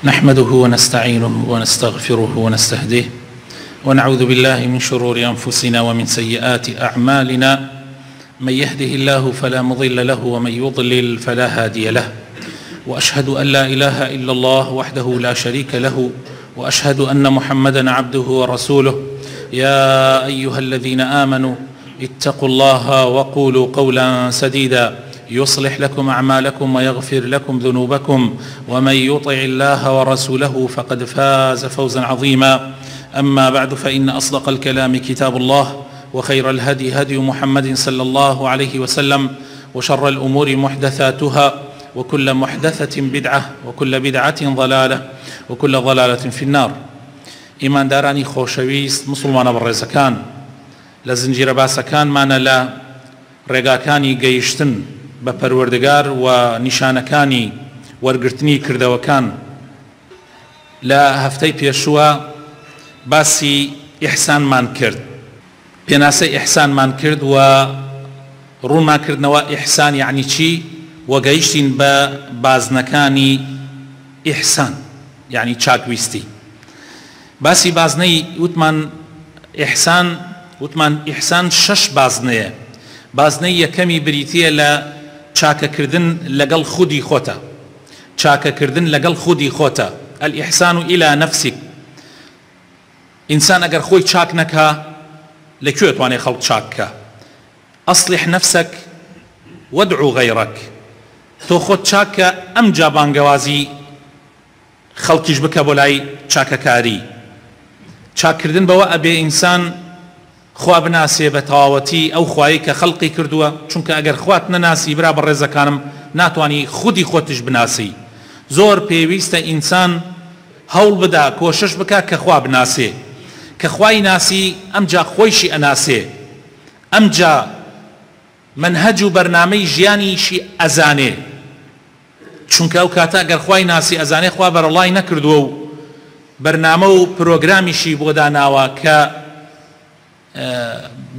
نحمده ونستعينه ونستغفره ونستهديه ونعوذ بالله من شرور أنفسنا ومن سيئات أعمالنا من يهده الله فلا مضل له ومن يضلل فلا هادي له وأشهد أن لا إله إلا الله وحده لا شريك له وأشهد أن محمدا عبده ورسوله يا أيها الذين آمنوا اتقوا الله وقولوا قولا سديدا يصلح لكم أعمالكم ويغفر لكم ذنوبكم ومن يطع الله ورسوله فقد فاز فوزا عظيما أما بعد فإن أصدق الكلام كتاب الله وخير الهدي هدي محمد صلى الله عليه وسلم وشر الأمور محدثاتها وكل محدثة بدعة وكل بدعة ضلالة وكل ضلالة في النار. ئیماندارانی خۆشەویست، موسڵمانە بەڕێزەکان، لە زنجیرە باسەکانمانە لە ڕێگاکانی گەیشتن بە پەروەردگار و نیشانەکانی وەرگرتنی کردەوەکان، لە هەفتەی پێشووە باسی ئیحسانمان کرد، پێناسەی ئیحسانمان کرد و ڕوونمان کردنەوە ئیحسان یەعنی چی و گەیشتین بە بازنەکانی ئیحسان یەعنی چاکویستی. باسی بازنەی وتمان ئیحسان وتمان ئیحسان شەش بازنەیە، بازنەی یەکەمی بریتییە لە چاکەکردن لەگەڵ خودی خۆتا، چاکەکردن لەگەڵ خودی خۆتا، الإحسان إلى نفسك، ئینسان ئەگەر خۆی چاک نەکا لە کوێ ئەتوانێ خەڵک چاک کا؟ اصلح نفسک وادع غیرک، تۆ خۆت چاک کە ئەمجا بانگەوازی خەڵکیش بکە بۆ لای چاکەکاری. چاککردن بەوە ئەبێ ئینسان خوا بناسێ بە تەواوەتی، ئەو خوایەی کە خەڵقی کردووە، چونکە ئەگەر خوات نەناسی برا بەڕێزەکانم ناتوانی خودی خۆتیش بناسی. زۆر پێویستە ئینسان هەوڵ بدا کۆشش بکا کە خوا بناسێ. کە خوای ناسی ئەمجا خۆیشی ئەناسێ. ئەمجا مەنهەج و بەرنامەی ژیانیشی ئەزانێ. چونکە ئەو کاتە ئەگەر خوای ناسی ئەزانێ خوا بەرەڵای نەکردووە و بەرنامە و پرۆگرامیشی بۆ داناوە کە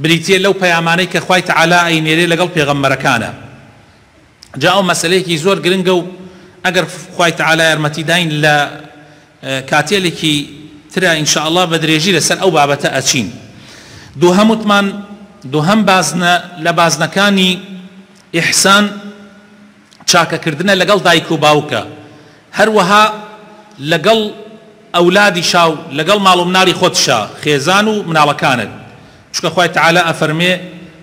بریتیە لەو پەیامانەی کە خوای تەعالا ئەینێرێ لەگەڵ پێغەمبەرەکانە. جا ئەو مەسەلەیەکی زۆر گرنگە و ئەگەر خوای تەعالا یارمەتی داین لە کاتێلێکی ترا ان شاء اللە بە درێژی لەسەر ئەو بابەتە ئەچین. دووهەم وتمان دووهەم بازنە لە بازنەکانی ئیحسان چاکەکردنە لەگەڵ دایک و باوکە، هەروەها لەگەڵ ئەولادیشا و لەگەڵ ماڵ و مناڵی خۆتشا، خێزان و مناڵەکانت، چونکە خوای تەعالا ئەفەرموێ،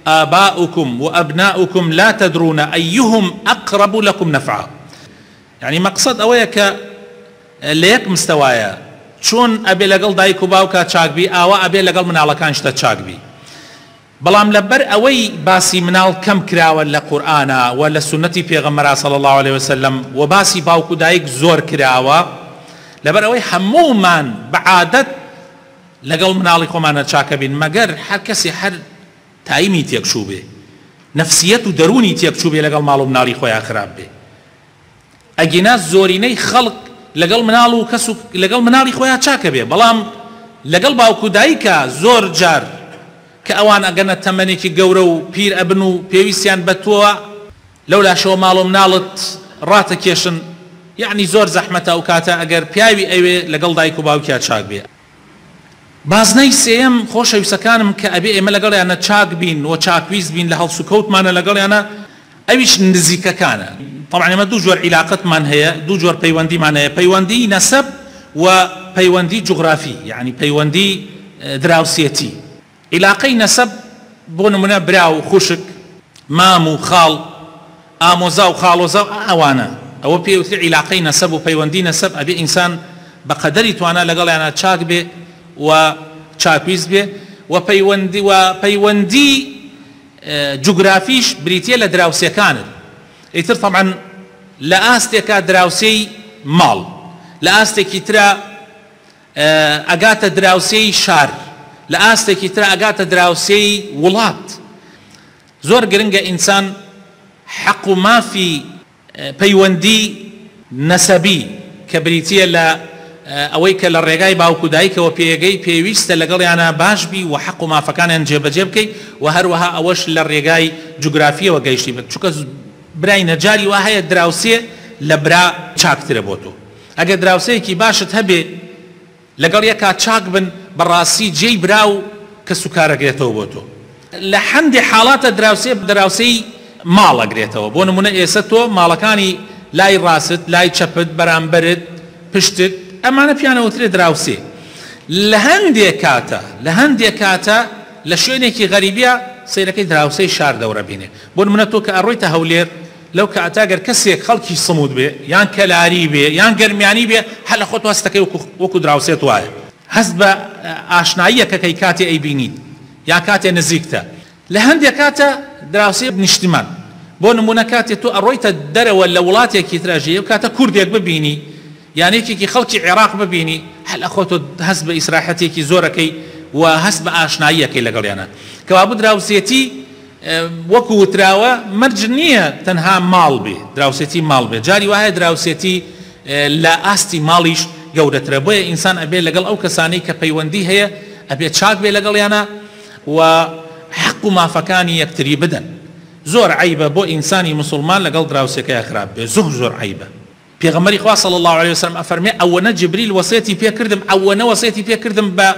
آباؤکم وابناؤکم لا تدرون ایهم اقرب لکم نفعا، یەعنی مەقسەد ئەوەیە کە لە یەک مستەوایە، چۆن ئەبێ لەگەڵ دایک و باوکا چاک بی، ئاوا ئەبێ لەگەڵ مناڵەکانیشتا چاک بی. بەڵام لەبەر ئەوەی باسی مناڵ کەم کراوە لە قورئانا و لە سوننەتی پێغەمبەرا صلی اللە علیە وسلم و باسی باوک و دایک زۆر کراوە لەبەر ئەوەی هەموومان بە عادەت لەگەڵ مناڵی خۆمانا چاکە بین مەگەر هەر کەسێ هەر تایمی تێکچووبێ نەفسیەت و دەروونی تێکچووبێ لەگەڵ ماڵ و مناڵی خۆیا خراپ بێ. ئەگینا زۆرینەی خەڵک لەگەڵ مناڵ و کەس و لەگەڵ مناڵی خۆیا چاکە بێ بەڵام لەگەڵ باوک و دایکا زۆر جار کە ئەوان ئەگەنە تەمەنێکی گەورە و پیر ئەبن و پێویستیان بە تۆە لەولاشەوە ماڵ و مناڵت ڕاتەکێشن یەعنی زۆر زەحمەتە ئەوکاتە ئەگەر پیاوی ئەوێ لەگەڵ دایک و باوکیا چاک بێ. بازنەی سێیەم، خۆشەویستەکانم کە ئەبێ ئێمە لەگەڵیانا چاک بین و چاکویست بین لە هەڵسوکەوتمانا لەگەڵیانا ئەویش نزیکەکانە. تەبعەن ئێمە دوو جۆر عیلاقەتمان هەیە، دوو جۆر پەیوەندیمان هەیە، پەیوەندی نەسەب و پەیوەندی جوغرافی یەعنی پەیوەندی دراوسێتی. عیلاقەی نەسەب بۆ نمونە برا و خوشک، مام و خاڵ، ئامۆزا و خاڵۆزا و ئەوانە، ئەوە پێی ئەوترێ عیلاقەی نەسەب و پەیوەندی نەسەب، ئەبێ ئینسان بە قەدەری توانا لەگەڵیانا چاک بێ و چاکویست بێ و پەیوەندی و پەیوەندی جوگرافیش بریتیە لە دراوسێکانت، ئیتر تەبعەن لە ئاستێکا دراوسێی ماڵ، لە ئاستێکی ترا ئەگاتە دراوسێی شار، لە ئاستێکی ترا ئەگاتە دراوسێی وڵات. زۆر گرنگە ئینسان حەق و مافی پەیوەندی نەسەبی کە بریتییە لە ئەوەی کە لە ڕێگای باوک و دایکەوە پێیەگەی پێویستە لەگەڵیانا باش بی و حەق و مافەکانیان جێبەجێ بکەی و هەروەها ئەوەش لە ڕێگای جوگرافییەوە گەیشتی بێت چونکە براینە جاری وا هەیە دراوسێ لە برا چاکترە بۆ تۆ. ئەگەر دراوسێیەکی باشت هەبێ لەگەڵ یەکا چاک بن بەڕاستی جێی برا و کەسوکار ئەگرێتەوە بۆ تۆ. لە هەندێ حاڵاتا دراوسێ دراوسێی ماڵ ئەگرێتەوە بۆ نمونە ئێسە تۆ ماڵەکانی لای ڕاستت لای چەپت بەرامبەرت پشتت ئەمانە پیان ئەوترێ دراوسێ لە هەندێ کاتا لە هەندێ کاتا لە شوێنێکی غەریبیا سەیرەکەی دراوسێی شار دەورە بینێ بۆ نمونە تۆ کە ئەڕۆیتە هەولێر لەو کاتە گەر کەسێک خەڵکی سموت بێ یان کەلاری بێ یان گەرمیانی بێ هەر لە خۆت هەستەکەی وەکو وەکو دراوسێت وایە هەست بە ئاشناییەکەکەی کاتێ ئەیبینیت یان کاتێ نزیکتە لە هەندێ کاتە دراوسێ نیشتمان بۆ نمونە کاتێ تۆ ئەڕۆیتە دەرەوە لە وڵاتێکی ترا ژیی ئەو کاتە کوردێک ببینی یان یەکێکی خەڵکی عێراق ببینی هەر لە خۆتۆ هەست بە ئیسراحەتێکی زۆر ئەکەی و هەست بە ئاشنایی ئەکەی لەگەڵیانا کەوابوو دراوسێتی وەکو وتراوە مەرج نییە تەنها ماڵ بێ دراوسێتی ماڵ بێ جاری وایە دراوسێتی لە ئاستی ماڵیش گەورەترە بۆیە ئینسان ئەبێ لەگەڵ ئەو کەسانەی کە پەیوەندی هەیە ئەبێ چاک بێ لەگەڵیانا و حەق و مافەکانی یەکتری بدەن زۆر عەیبە بۆ ئینسانی موسڵمان لەگەڵ دراوسێکەیا خراپ بێ زۆر زۆر عەیبە. پێغەمبەری خوا صلی اللە علیە وسلم ئەفەرمێ ئەوەنە جبریل وەسێتی پێ کردم ئەوەنە وەسێتی پێ کردم بە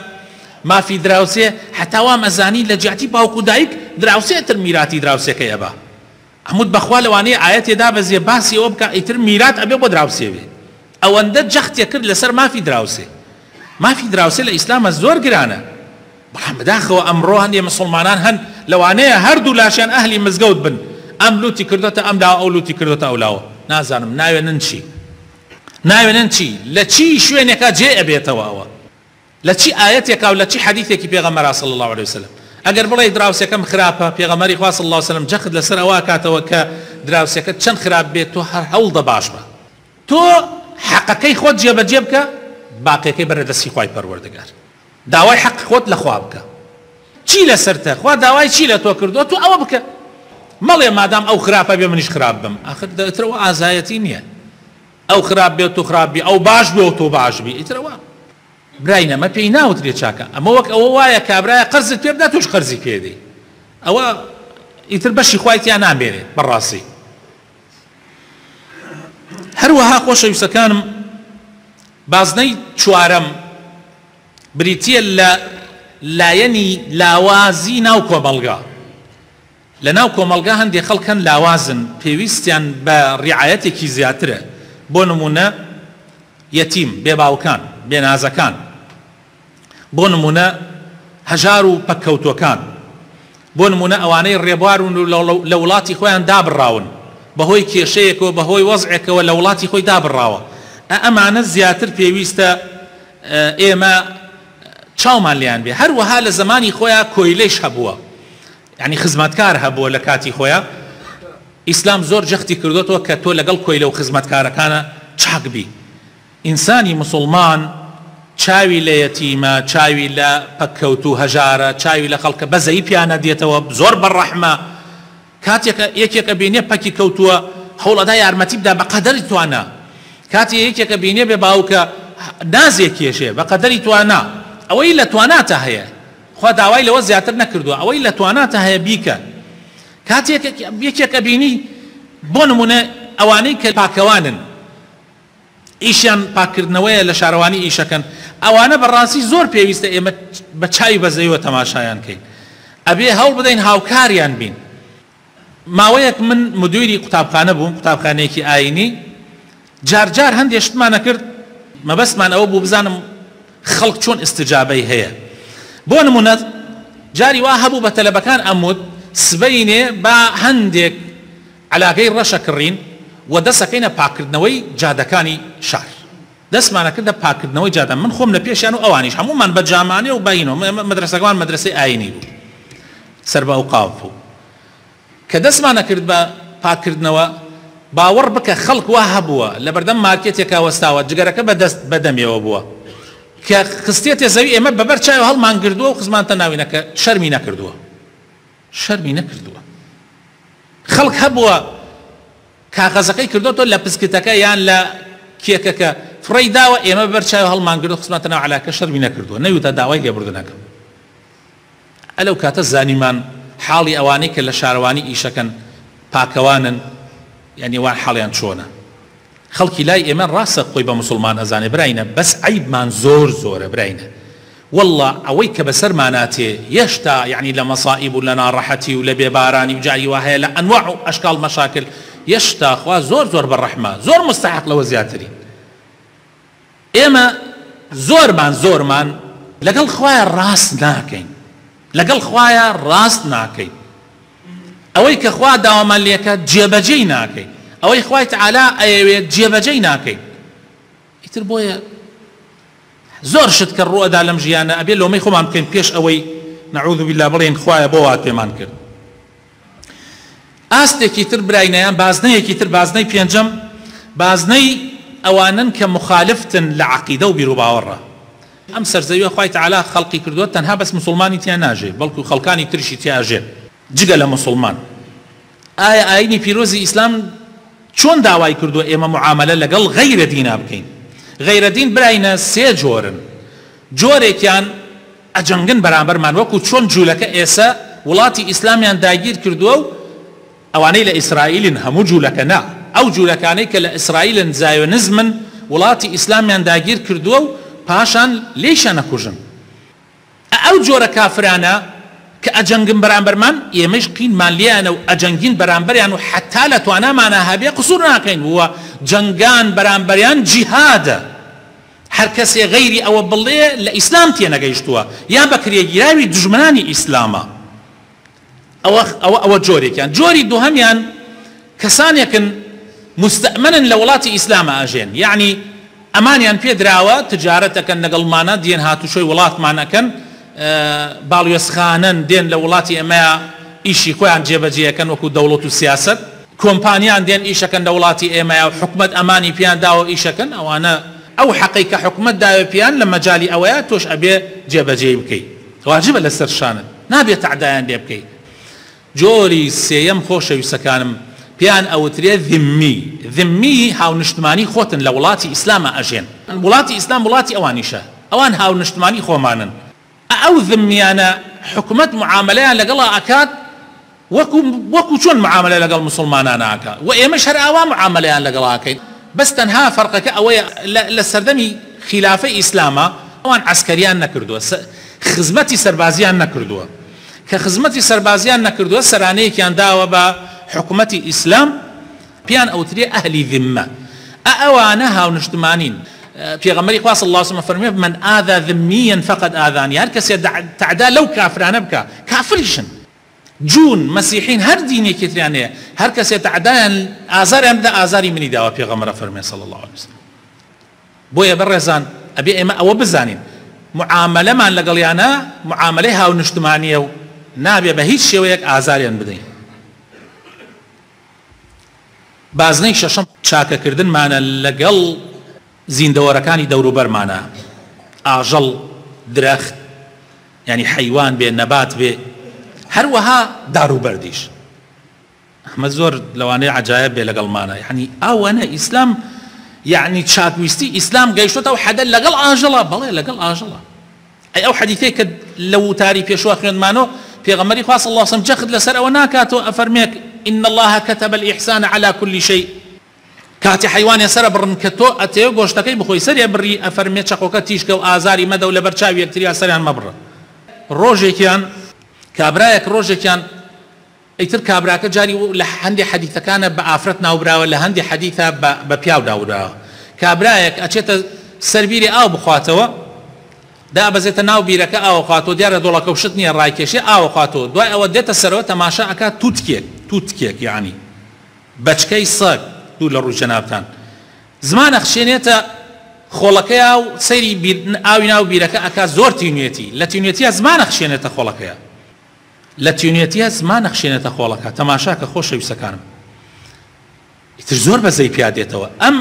مافی دراوسێ هەتا وام ئەزانی لە جیاتی باوک و دایک دراوسێ تر میراتی دراوسێکەی ئەبا ئەموت بەخوا لەوانەیە ئایەتێ دابەزێ باسی ئەوە بکا ئیتر میرات ئەبێ بۆ دراوسێ بێ ئەوەندە جەختێ کرد لەسەر مافی دراوسێ مافی دراوسێ لە ئیسلامە زۆر گرانە بەڵام بەداخەوە ئەمڕۆ هەندێ مسوڵمانان هەن لەوانەیە هەردوو لاشیان ئەهلی مزگەوت بن ئەم لوتی کردۆتە ئەم لاوە ئەو لوتی کردۆتە ئەو لاوە نازانم ناوێنن چی ناوێنن چی لە چی شوێنێکا جێ ئەبێتەوە ئەوە لە چی ئایەتێکا و لە چی حەدیثێکی پێغەمبەرا صلی اللە علیه وسلم ئەگەر بڵێی دراوسێکەم خراپە پێغەمبەری خوا صلی اللە علیه وسلم جەخت لەسەر ئەوە ئەکاتەوە کە دراوسێکەت چەند خراپ بێت تۆ هەر هەوڵدە باش بە تۆ حەقەکەی خۆت جێبەجێ بکە باقیەکەی بەرە دەستی خوای پەروەردگار داوای حەقی خۆت لە خوا بکە چی لەسەرتە خوا داوای چی لە تۆ کردووە تۆ ئەوە بکە مەڵێ مادام ئەو خراپە بێ منیش خراپ بم ئاخر ئیتر ئەوە ئازایەتی نییە ئەو خراپ بێ تۆ خراپ بی ئەو باش بێ و تۆ باش بی ئیتر ئەوە براینە ئەمە پێی ناوترێ چاکە ئەمە وەک ئەوە وایە کابرایە قەرزت پێ بدات تۆش قەرزی پێ دەی ئەوە ئیتر بەشی خوای تیا نامێنێت بەڕاستی هەروەها خۆشەویستەکانم بازنەی چوارەم بریتییە لە لایەنی لاوازی ناو کۆمەڵگا. لە ناو کۆمەڵگا هەندێ خەڵک هەن لاوازن پێویستیان بە ڕیعایەتێکی زیاترە بۆ نموونە یەتیم، بێ باوکان، بێ نازەکان، بۆ نموونە هەژار و پەککەوتووەکان، بۆ نموونە ئەوانەی ڕێبوارون و لە وڵاتی خۆیان دابڕاون بەهۆی کێشەیەکەوە بەهۆی وەزعێکەوە لە وڵاتی خۆی دابڕاوە ئە ئەمانە زیاتر پێویستە ئێمە چاومان لێیان بێ هەروەها لە زەمانی خۆیا کۆیلەیش هەبووە یانی خزمەتکار هەبووە لە کاتی خۆیا ئیسلام زۆر جەختی کردۆتەوە کە تۆ لەگەڵ کۆیلە و خزمەتکارەکانە چاک بی ئینسانی موسوڵمان چاوی لە یەتیمە چاوی لە پەککەوتوو هەژارە چاوی لە خەڵکە بەزەیی پیانە دێتەوە زۆر بەڕەحمە کاتێک یەکێک ئەبینێ پەکی کەوتووە هەوڵ ئەدا یارمەتی بدا بە قەدەری توانا کاتێ یەکێک ئەبینێ بێ باوکە نازێ کێشێ بە قەدەری توانا ئەوەی لە تواناتا هەیە خوا داوای لەوە زیاتر نەکردووە ئەوەی لە تواناتا هەیە بیکە کاتێک یەکێک ئەبینی بۆ نمونە ئەوانەی کە پاکەوانن ئیشیان پاککردنەوەیە لە شارەوانی ئیشەکەن ئەوانە بەڕاستی زۆر پێویستە ئێمە بە چاوی بەزەیەوە تەماشایان کەین ئەبێ هەوڵ بدەین هاوکاریان بین ماوەیەک من مدیری قوتابخانە بووم قوتابخانەیەکی ئاینی جار جار هەندێ شتمان ئەکرد مەبەستمان ئەوە بوو بزانم خەڵک چۆن ئیستجابەی هەیە بۆ نمونە جاری وا هەبوو بە تەلەبەکان ئەموت سبەینێ با هەندێک عەلاگەی ڕەشە کڕین و دەسەکەینە پاککردنەوەی جادەکانی شار. دەستمانە کردە پاککردنەوەی جادە، من خۆم لە پێشیان و ئەوانیش، هەموومان بە جامانێ و بە هینەوە، ئێمە مەدرەسەکەمان مەدرەسەی ئایینی بوو، سەر بە ئەوقاف بوو. کە دەستمانە کرد بە پاککردنەوە، باوەڕ بکە خەڵک وا هەبووە لەبەردەم مارکێتێکا وەستاوە، جگەرەکە بە دەست بە دەمیەوە بووە، کە خستیەتە زەوی ئێمە بە بەر چاوی هەڵمان گردووە و خزمانتە ناوینە کە شەرمی نەکردووە. شەرمی نەکردووە. خەڵک هەبووە کاغەزەکەی کردۆتەوە لە پسکتەکە یان لە کێکەکە فڕێی داوە، ئێمە بەر چاوی هەڵمان گرت و خستمانتە ناو عەلاکە، شەرمی نەکردووە، نەیوتە داوای لێبوردن ئەکەم. ئە لەو کاتە زانیمان حاڵی ئەوانەی کە لە شارەوانی ئیشەکەن پاکەوانن یانی وان حاڵیان چۆنە. خەڵکی لای ئێمە ڕاستە خۆی بە موسڵمان ئەزانێ براینە بەس عەیبمان زۆر زۆرە براینە واللە ئەوەی کە بەسەرمانا تێ یەشتا یەعنی لە مەسائیب و لە ناڕەحەتی و لە بێ بارانی و جاری وا هەیە لە ئەنواع و ئەشکاڵ مەشاکل یەشتا خوا زۆر زۆر بە ڕەحمە زۆر مستحق لەوە زیاترین ئێمە زۆرمان زۆرمان لەگەڵ خوایە ڕاست ناکەین لەگەڵ خوایە ڕاست ناکەین ئەوەی کە خوا داوامان لێکات جێبەجێی ناکەین ئەوەی خوای تەعالا ئەیەوێت جێبەجێی ناکەین ئیتر بۆیە زۆر شت کە ڕوئەدا لەم ژیانە ئەبێ لۆمەی خۆمان بکەین پێش ئەوەی نعوذ بالله بڵێین خوایە بۆ وات پێمان کرد. ئاستێکی تر براینە یان بازنەیەکی تر بازنەی پێنجەم بازنەی ئەوانەن کە مخالفتن لە عەقیدە و بیروباوەڕە. ئەم سەرزەویە خوای تەعالا خەڵقی کردووە تەنها بەس موسوڵمانی تیا ناژێ بەڵکو خەڵکانی تریشی تیا ئەژێن جگە لە موسوڵمان. ئایا ئاینی پیرۆزی ئیسلام چۆن داوای کردووە ئێمە معامەلە لەگەڵ غەیرە دینا بکەین؟ غەیرە دین براینە سێ جۆرن جۆرێکیان ئەجەنگن بەرامبەرمان وەکو چۆن جولەکە ئێسە وڵاتی ئیسلامیان داگیر کردووە و ئەوانەی لە ئیسرائیلن هەموو جولەکە نا ئەو جولەکانەی کە لە ئیسرائیلن زایۆنزمن وڵاتی ئیسلامیان داگیر کردووە و پاشان لێیشان ئەکوژن ئە ئەو جۆرە کافرانە کە ئەجەنگن بەرامبەرمان ئێمەیش قینمان لێیانە و ئەجەنگین بەرامبەریان و حەتا لە توانامانا هەبێ قسور ناکەین و جەنگان بەرامبەریان جیهادە. هەر کەسێ غەیری ئەوە بڵێ لە ئیسلام تێنەگەیشتووە یا بە کرێگیراوی دوژمنانی ئیسلامە. ئەوە ئەوە ئەوە جۆرێکیان. جۆری دووهەمیان کەسانێکن موستەئمەنن لە وڵاتی ئیسلاما ئەژێن یەعنی ئەمانیان پێ دراوە تجارەت ئەکەن لەگەڵمانا دێن هاتوچۆی وڵاتمان ئەکەن باڵوێزخانەن دێن لە وڵاتی ئێمەیا ئیشی خۆیان جێبەجێ ئەکەن وەکو دەوڵەت و سیاسەت. کۆمپانیان دێن ئیشەکەن لە وڵاتی ئێمەیا و حکومەت ئەمانی پێیان داوە ئیشەکەن ئەوانە ئەو حەقەی کە حکومەت داوێ پێیان لە مەجالی ئەوەیا تۆش ئەبێ جێبەجێی بکەی واجبە لەسەر شانت نابێ تەعدایان لێ بکەی جۆری سێیەم خۆشەویستەکانم پێیان ئەوترێ ذمی ذمی هاونشتمانی خۆتن لە وڵاتی ئیسلاما ئەژێن وڵاتی ئیسلام وڵاتی ئەوانیشە ئەوان هاونشتمانی خۆمانن ئەو ذمیانە حکومەت معامەلەیان لەگەڵا ئەکات وەکو وەکو چۆن معامەلە لەگەڵ موسڵمانانا ئەکا وە ئێمەش هەر ئاوا معامەلەیان لەگەڵا ئەکەین بەس تەنها فەرقەکە ئەوەیە لە لە سەردەمی خیلافەی ئیسلاما ئەوان عەسکەریان نەکردووە خزمەتی سەربازیان نەکردووە کە خزمەتی سەربازیان نەکردووە سەرانەیەکیان داوە بە حکومەتی ئیسلام پێیان ئەوترێ ئەهلی ذمە ئە ئەوانە هاونشتمانین پێغەمبەری خوا صلی اللە علیە وسلم فەرمووی من آذی ذمیا فقد آذانی هەر کەسێ تەعدا لەو کافرانە بکا کافریشن جوون مەسیحین هەر دینێکی تریان هەیە هەر کەسێ تەعدایان ئازاریان بدا ئازاری منی داوە پێغەمبەر ئەفەرموێ صلی اللە علیە وسلم بۆیە بەڕێزان ئەبێ ئێمە ئەوە بزانین معامەلەمان لەگەڵیانە معامەلەی هاونشتمانیە و نابێ بە هیچ شێوەیەک ئازاریان بدەین. بازنەی شەشەم چاکەکردنمانە لەگەڵ زیندەوەرەکانی دەوروبەرمانە، ئاژەڵ، درەخت، یانی حەیوان بێ، نەبات بێ، هەروەها داروبەردیش. ئەمە زۆر لەوانەیە عەجایەب بێ لەگەڵمانە، یانی ئاوەنە ئیسلام یانی چاکویستی ئیسلام گەیشتۆتە ئەو حەدە لەگەڵ ئاژەڵە، بەڵێ لەگەڵ ئاژەڵە. ئەی ئەو حەدیثەی کە لە وتاری پێشوە خوێندمانەوە پێغەمبەری خوا صلی اللە علیە وسلم جەخت لەسەر ئەوە ناکاتەوە ئەفەرمێ ان اللە کتب الاحسان علی کل شیء کاتێ حەیوانێ سەرە بڕن کە تۆ ئەتەوێ گۆشتەکەی بخۆی سەری بڕی ئەفەرمێ چەقۆکە تیژکە و ئازاری مەدە و لەبەر چاوی یەکتریا سەریان مەبڕە ڕۆژێکیان کابرایەک ڕۆژێکیان ئیتر کابراکە جاری لە هەندێ حەدیثەکانە بە ئافرەت ناوبراوە لە هەندێ حەدیثە بە بە پیاو ناوبراوە کابرایەک ئەچێتە سەر بیرێ ئاو بخواتەوە دابەزێتە ناو بیرەکە ئاو ئەخواتەوە دیارە دۆڵەکە و شت نییە ڕایکێشێ ئاو ئەخواتەوە دوای ئەوە دێتە سەرەوە تەماشا ئەکات توتکێک توتکێک یەعنی بەچکەی سەگ دوور لە ڕووی جەنابتان زمان ئەخشێنێتە خۆڵەکەیا و سەیری بیر ئاوی ناو بیرەکە ئەکات زۆر تینوێتی لە تینوێتیا زمان ئەخشێنێتە خۆڵەکەیا لە تینوێتیا زمان ئەخشێنێتە خۆڵەکە تەماشاکە خۆشەویستەکانم ئیتر زۆر بەزەی پیا دێتەوە ئەم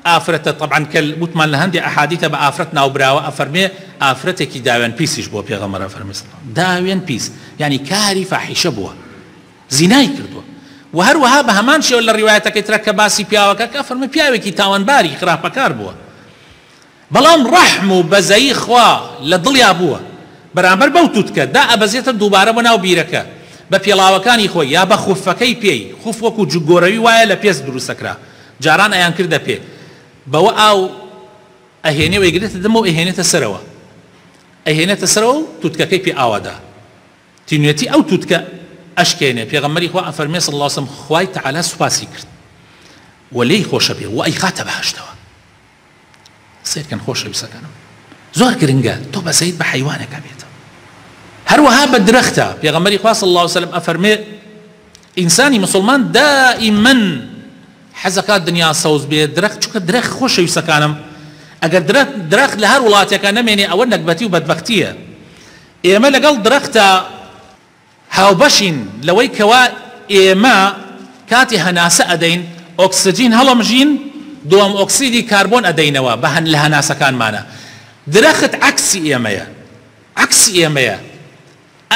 ئافرەتە تەبعەن کە وتمان لە هەندێ ئەحادیتە بە ئافرەت ناوبراوە ئەفەرمێ ئافرەتێکی داوێن پیسیش بووە پێغەمبەر ئەفەرمێ صلی اللە داوێن پیس یعنی کاری فاحیشە بووە زینای کردووە و هەروەها بە هەمان شێوە لە ڕیوایەتەکەی ترە کە باسی پیاوەکە کە فەرمێ پیاوێکی تاوانباری خراپەکار بووە بەڵام ڕەحم و بەزەیی خوا لە دڵیا بووە بەرامبەر بەو توتکە، دائەبەزێتە دووبارە بۆ ناو بیرەکە بە پێڵاوەکانی خۆی یا بە خوفەکەی پێی، خوف وەکو جوگۆرەوی وایە لە پێست دروست ئەکرا، جاران ئەیان کردە پێ بەوە ئاو ئەهێنێ و ئەیگرێتە دەمەوە ئەیهێنێتە سەرەوە ئەیهێنێتە سەرەوە و توتکەکەی پێ ئاوادا تینوێتی ئەو توتکە ئەشکێنێ. پێغەمبەری خوا ئەفەرمێ صلی اللە علیه وسلم خوای تعالی سوپاسی کرد و لێی خۆشە بێ و ئەیخاتە بەهەشتەوە. سەیرکەن خۆشەویستەکانم زۆر گرنگە تۆ بەزەیت بە حەیوانێکا بێتەوە هەروەها بە درەختە. پێغەمبەری خوا صلی اللە علیه وسلم ئەفەرمێ ئینسانی مسوڵمان دائیما حەزەکات دنیا سەوز بێ درەخت، چونکە درەخت خۆشەویستەکانم ئەگەر درەخت لە هەر وڵاتێکا نەمێنێ ئەوە نەگبەتی و بەدبەختیە. ئێمە لەگەڵ درەختە هاوبەشین لەوەی کەوا ئێمە کاتێ هەناسە ئەدەین ئۆکسجین هەڵەمژین دووەم ئۆکسیدی کاربۆن ئەدەینەوە بە لە هەناسەکانمانە درەخت عەکسی ئێمەیە عەکسی ئێمەیە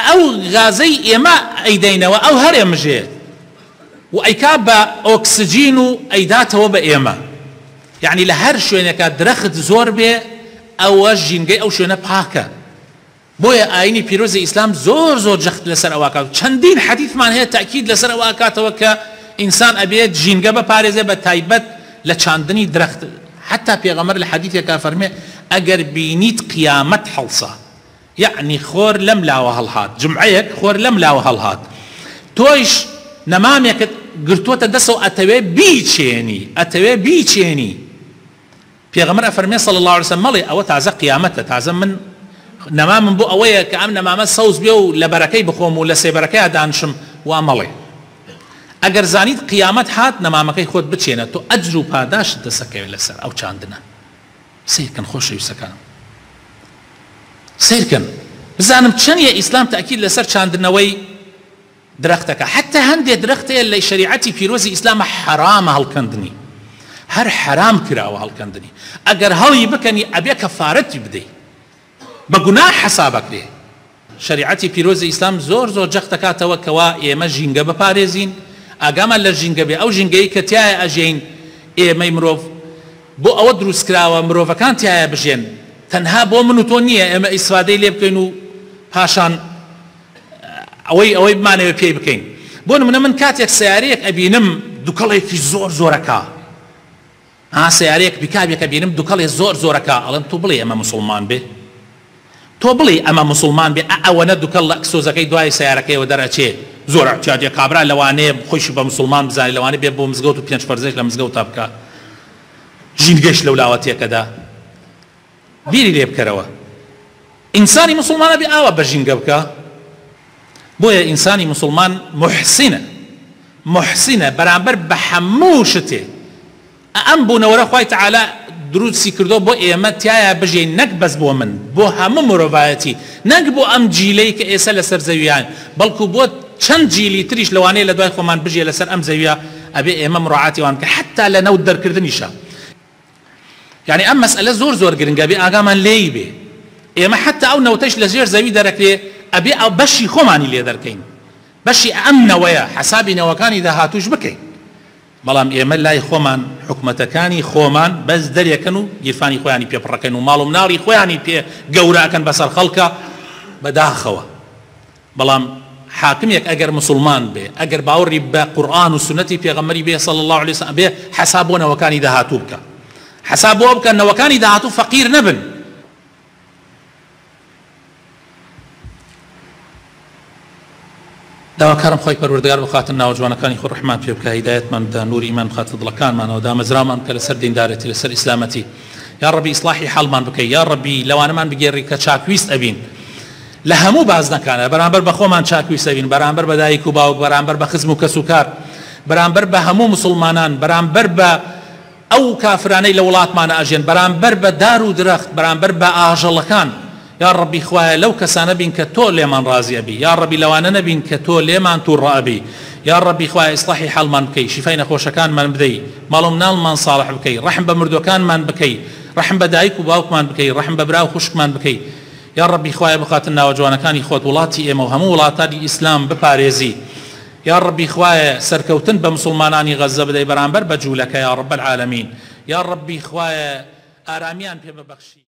ئەو غازەی ئێمە ئەیدەینەوە ئەو هەر ئەمژێ و ئەیکا بە ئۆکسجین و ئەیداتەوە بە ئێمە یەعنی لە هەر شوێنێکا درەخت زۆر بێ ئەوە ژینگەی ئەو شوێنە پاکە بۆیە ئاینی پیرۆزی ئیسلام زۆر زۆر جەخت لەسەر ئەوە ئەکات و چەندین حەدیثمان هەیە تەئکید لەسەر ئەوە ئەکاتەوە کە ئینسان ئەبێت ژینگە بپارێزێ بە تایبەت لە چاندنی درەخت حەتا پێغەمبەر لە حەدیثێکا فەرمێ ئەگەر بینیت قیامەت هەڵسا یەعنی خۆر لەم لاوە هەڵهات جومعەیەک خۆر لەم لاوە هەڵهات تۆیش نەمامێکت گرتووەتە دەسەوە ئەتەوێ بیچێنی ئەتەوێ بیچێنی پێغەمبەر ئەفەرمێ صلی اللە علیە وسلم مەڵێ ئەوە تازە قیامەتە تازە من نەمامم بۆ ئەوەیە کە ئەم نەمامە سەوز بێ و لە بەرەکەی بخۆم و لە سێبەرەکەیا دانشم وا مەڵێ ئەگەر زانیت قیامەت هات نەمامەکەی خۆت بچێنە تۆ ئەجر و پاداشت دەسەکەوێت لەسەر ئەو چاندنە. سەیرکەن خۆشەویستەکانم سەیرکەن بزانم چەندە ئیسلام تەئکید لەسەر چاندنەوەی درەختەکە حەتتا هەندێ درەخت هەیە لە شەریعەتی پیرۆزی ئیسلامە حەرامە هەڵکەندنی هەر حەرام کراوە هەڵکەندنی ئەگەر هەڵی بکەنی ئەبێ کەفارەتی بدەی بە گوناح حەسابەکرێ. شەریعەتی پیرۆزی ئیسلام زۆر زۆر جەخت دەکاتەوە کەوا ئێمە ژینگە بپارێزین ئاگامان لە ژینگە بێ ئەو ژینگەی کە تیایا ئەژێین ئێمەی مرۆڤ بۆ ئەوە دروست کراوە مرۆڤەکان تیایا بژێن تەنها بۆ من و تۆ نییە ئێمە ئیسفادەی لێ بکەین و پاشان ئەوەی ئەوەی بمانەوێت پێی بکەین بۆ نمونە من کاتێک سەیارەیەک ئەبینم دوکەڵێکی زۆر زۆرەکا ها سەیارەیەک پیکابێک ئەبینم دوکەڵێ زۆر زۆرەکا ئەڵێم تۆ بڵێی ئەمە موسڵمان بێ تۆ بڵێی ئەمە موسڵمان بێ ئە ئەوەنە دوکەڵ لە ئەکسۆزەکەی دوای سەیارەکەیەوە دەرئەچێ زۆر ئیعتیادیە کابرا لەوانەیە خۆیشی بە موسڵمان بزانێ لەوانەیە بێ بۆ مزگەوت و پێنج فەرزەش لە مزگەوتا بکا ژینگەش لەولاوە تێکەدا. بیری لێ بکەرەوە ئینسانی موسڵمان ئەبێ ئاوا بە ژینگە بکا بۆیە ئینسانی موسڵمان موحسینە موحسینە بەرامبەر بە هەموو شتێ ئەم بوونەوەرە خوای تەعالا دروستی کردووە بۆ ئێمە تیایا بژین نەک بەس بۆ من بۆ هەموو مرۆڤایەتی نەک بۆ ئەم جیلەی کە ئێسە لەسەر زەویان بەڵکو بۆ چەند جیلی تریش لەوانەیە لە دوای خۆمان بژیە لەسەر ئەم زەویە ئەبێ ئێمە مڕاعاتی وان بکە حەتا لە نەوت دەرکردنیشا یانی ئەم مەسئەلە زۆر زۆر گرنگە ئەبێ ئاگامان لێی بێ ئێمە حەتا ئەو نەوتەش لە ژێر زەوی دەرەکرێ ئەبێ ئەو بەشی خۆمانی لێ دەرکەین بەشی ئەم نەوەیە حەسابی نەوەکانی داهاتووش بکەین بەڵام ئێمە لای خۆمان حکومەتەکانی خۆمان بەس دەرێکەن و گیرفانی خۆیانی پێ پڕەکەن و ماڵ و مناڵی خۆیانی پێ گەورە ئەکەن بەسەر خەڵکا بەداخەوە بەڵام حاکمێک ئەگەر موسڵمان بێ ئەگەر باوەڕی بە قورئان و سوننەتی پێغەمبەری بێ صلی اللە علیە وسلم ئەبێ حەساب بۆ نەوەکانی داهاتوو بکا حەساب بۆ بکا نەوەکانی داهاتوو فەقیر نەبن. داواکارم خوای پەروەردگار بخاتە ناوە جوانەکانی خۆی ڕەحمان پێ بکا هیدایەتمان بدا نوری ئیمان بخاتە دڵەکانمانەوە دامەزراومان بکە لەسەر دیندارێتی لەسەر ئیسلامەتی یا ڕەبی ئیسڵاحی حاڵمان بکەی یا ڕەبی لەوانەمان بگێڕی کە چاکویست ئەبین لە هەموو بازنەکانە بەرامبەر بە خۆمان چاکویست ئەبین بەرامبەر بە دایک و باوک بەرامبەر بە خزم و کەسوکار بەرامبەر بە هەموو موسڵمانان بەرامبەر بە ئەو کافرانەی لە وڵاتمانە ئەژێن بەرامبەر بە دار و درەخت بەرامبەر بە ئاژەڵەکان یاڕەبی خوایە لەو کەسانە بین کە تۆ لێمان ڕازی ئەبی یاڕەبی لەوانە نەبین کە تۆ لێمان توڕە ئەبی یاڕەبی خوایە ئیسڵاحی حاڵمان بکەی شیفای نەخۆشەکانمان بدەی ماڵ و مناڵمان ساڵح بکەی ڕەحم بە مردوەکانمان بکەی ڕەحم بە دایک و باوکمان بکەی ڕەحم بە برا و خوشکمان بکەی یاڕەبی خوایە بخاتە ناوە جوانەکانی خۆت وڵاتی ئێمە و هەموو وڵاتانی ئیسلام بپارێزی یاڕەبی خوایە سەرکەوتن بە موسڵمانانی غەززە بدەی بەرامبەر بە جولەکە یاڕب العالمین یاڕەبی خوایە ئارامیان پێ ببەخشی.